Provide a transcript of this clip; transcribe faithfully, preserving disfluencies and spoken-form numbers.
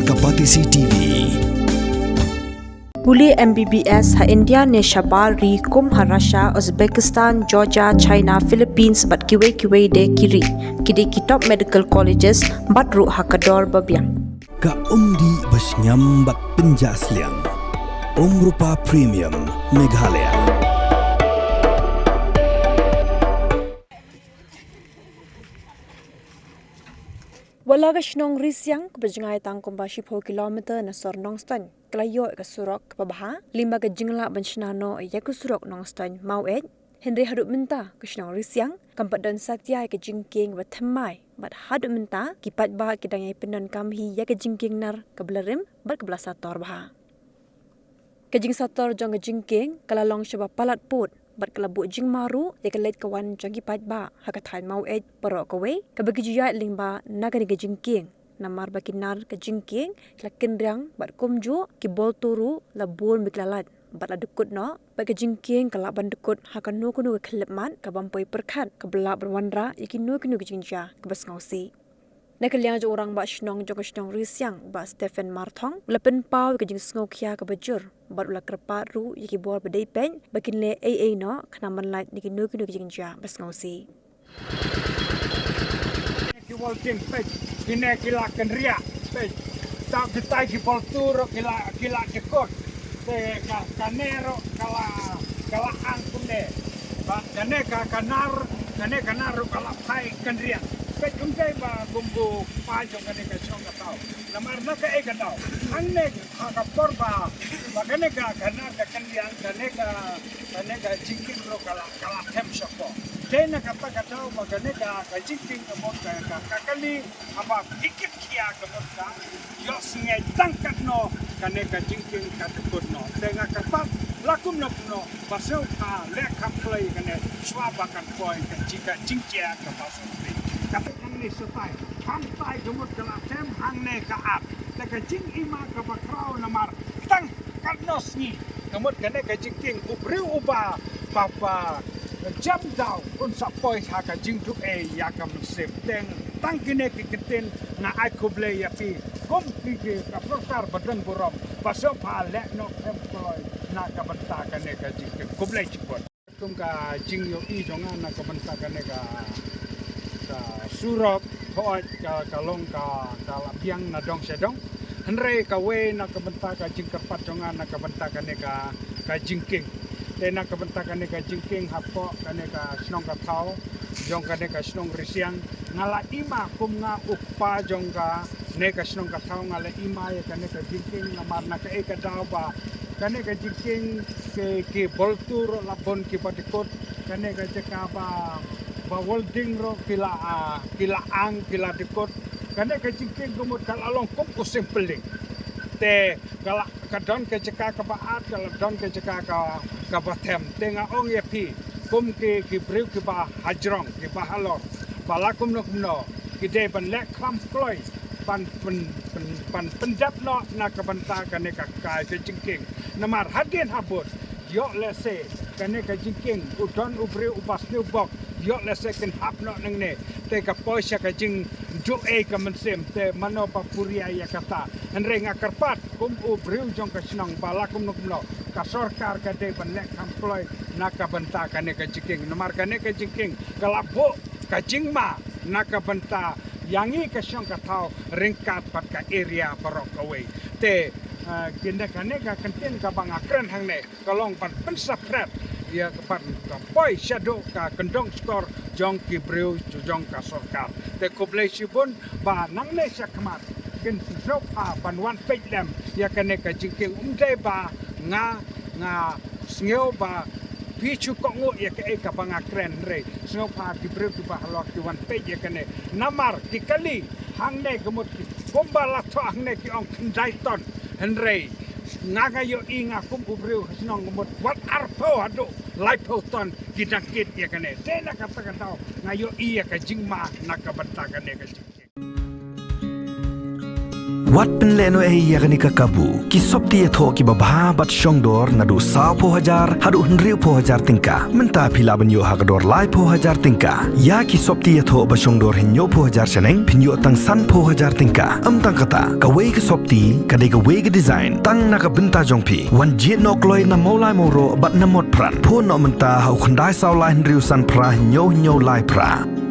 Ka Batesi T V. Pule M B B S ha India ne shabar ri kum ha Russia, Uzbekistan, Georgia, China, Philippines bad kiwei kiwei de ki ri. Ki dei ki top medical colleges bad ruh ha ka dor ba biang. Ka umdih ba shngiam bad pynjah sliang. Umrupa Premium Meghalaya. Wat la ka shnong Risiang kaba jngai tang kumba shiphew kilometer na sor Nongstoiñ ka la ïoh ïa ka surok kaba bha lyngba ka jinglah ban shna noh ïa ka surok Nongstoiñ Maweit, hynrei haduh mynta ka shnong Risiang kam pat don satia ïa ka jingkieng ba thymmai bad haduh mynta ki paidbah ki dang ïai pyndonkam hi ïa ka jingkieng nar kaba la rim bad kaba la sator bha. Ka jingsator jong ka jingkieng ka la long shaba palat pud bad ka la buh jingma ruh ïa ka leit ka wan jong ki paidbah ha ka thaiñ Maweit baroh kawei kaba ki ju ïaid lyngba na kane ka jingkieng, namar ba ki nar ka jingkieng ki la kynriang bad kumjuh ki boltu ruh la bun ba ki la lait bad la dkut noh bad ka jingkieng ka lah ban dkut ha kano kano ka khyllipmat kabym poi pyrkhat kaba lah ban wanrah ïa kino kino ki jingjia kaba sngewsih. Na ka liang jong u Rangbah Shnong jong ka shnong Risiang, Bah Stephen Marthong, u la pynpaw ïa ka jingsngewkhia kaba jur bad u la kyrpad ruh ïa ki bor ba dei peit ba kin leh ei ei noh khnang ban lait na kino kino ki jingjia ba sngewsih. Ki wal ting peit, kine ki la kynriah peit. Tang kitai ki boltu ruh ki la, ki la dkut. Te ka, kane ruh ka la, ka la ang kumne. Bad kane ka, ka nar, kane ka nar ruh ka la phai kynriang. Peit kumtai ba kum u pa jong kane ka shnong ka thaw. Namar na kaei ka daw, hangne ha ka por ba, ba kane ka, ka nar ka kynriang, kane ka, kane ka jingkieng ruh ka la, ka la them shapoh. Te na kata ka daw ba kane ka, ka jingkieng ka mut ka, ka, ka kali, haba phi kit khia ka mut ka ïohsngew tang katno kane ka jingkieng ka dkut noh. Te nga kyrpad la kumno kumno ba sngewbha leh kham kloi kane shuwa ba kan poi ka jing, ka jingjia kaba sngewsih. Kata hangne shatai, hangtai ka mut ka la them, hangne ka ap. Te ka jingima kaba khraw namar tang katno sngi ka mut kane ka jingkieng u briew uba ba, ba jem daw un sa poi ha ka jingduh ei ïa ka mynsiem. Te tang kine ki ktien nga ai khublei ïa phi kum ki, ki ka sorkar ba don burom ba sngewbha leh noh kham kloi na ka bynta kane ka jingkieng. Khublei shibun. Kum ka jingïohi jong nga na ka bynta kane ka, ka surok, hooid ka, ka long ka, ka la biang na dong sha dong. Hynrei kawei na ka bynta ka jingkyrpad jong nga na ka bynta kane ka, ka jingkieng. Te na ka bynta kane ka jingkieng hapoh kane ka shnong ka thaw jong kane ka shnong Risiang, nga la ima kum nga u kpa jong kane ka shnong ka thaw, nga la ima ïa kane ka jingkieng namar na kaei ka daw ba kane ka jingkieng ki, ki boltu ruh la bun kiba dkut, kane ka jaka ba, ba welding ruh ki la, ah, ki la ang, ki la dkut. Kane ka jingkieng ka mut ka la long kum u simpling. Te ka la, ka don ka jaka kaba at, ka la don ka jaka ka, kaba them. Te nga ong ïa phi kum ki, ki briew kiba hajrong, kiba halor, ba la kumno kumno ki dei ban leh kham kloi ban pyn, pyn, ban pyndep noh na ka bynta kane ka kai ka jingkieng. Namar hadien habud ïoh lehse kane ka jingkieng u don u briew uba sniew bok, ïoh lehse kin hap noh nangne. Te ka poi sha ka jingduh ei ka mynsiem, te mano ba puriaw ïa kata. Hynrei nga kyrpad kum u briew jong ka shnong ba la kumno kumno ka sorkar ka dei ban leh kham kloi na ka bynta kane ka jingkieng. Namar kane ka jingkieng ka la buh ka jingma na ka bynta ïa ngi ka shnong ka thaw ryngkat bad ka area baroh kawei. Te, eh, kine kane ka kyntien kaba nga kren hangne ka long ban pynsaphriang ïa ka ban ka poi shaduh ka kyndong shkor jong ki briew jong ka sorkar. Te khublei shibun ba nangne shakhmat kin sngewbha ban wan peit lem ïa kane ka jingkieng. Ym dei ba nga, nga sngew ba phi shu kohnguh ïa kaei kaba nga kren, hynrei sngewbha ki briew kiba halor ki wan peit ïa kane. Namar ki kali hangne ka mut ki kumba la thoh hangne ki ong khyndai ton, hynrei nga, nga ïohi nga kum u briew ha shnong ka mut wat arphew haduh laiphew ton ki dang kit ïa kane. Te na kata ka daw nga ïohi ïa ka jingma na ka bynta kane ka jingkieng. Wat pynlehnohei ïa kane ka kabu. Ki sopti ïathoh kiba bha bad shongdor naduh sawphew hajar haduh hynriewphew hajar tyngka. Mynta phi lah ban ïoh ha ka dor laiphew hajar tyngka. Ïa ki sopti ïathoh ba shongdor hynñiewphew hajar shaneng phin ïoh tang sanphew hajar tyngka. Ym tang kata, kawei ka sopti ka dei kawei ka design tang na ka bynta jong phi. Wan jied noh kloi na Mawlai Mawroh bad na Motphran. Phone noh mynta ha u khyndai saw lai hynriew san phra hynñiew hynñiew lai phra.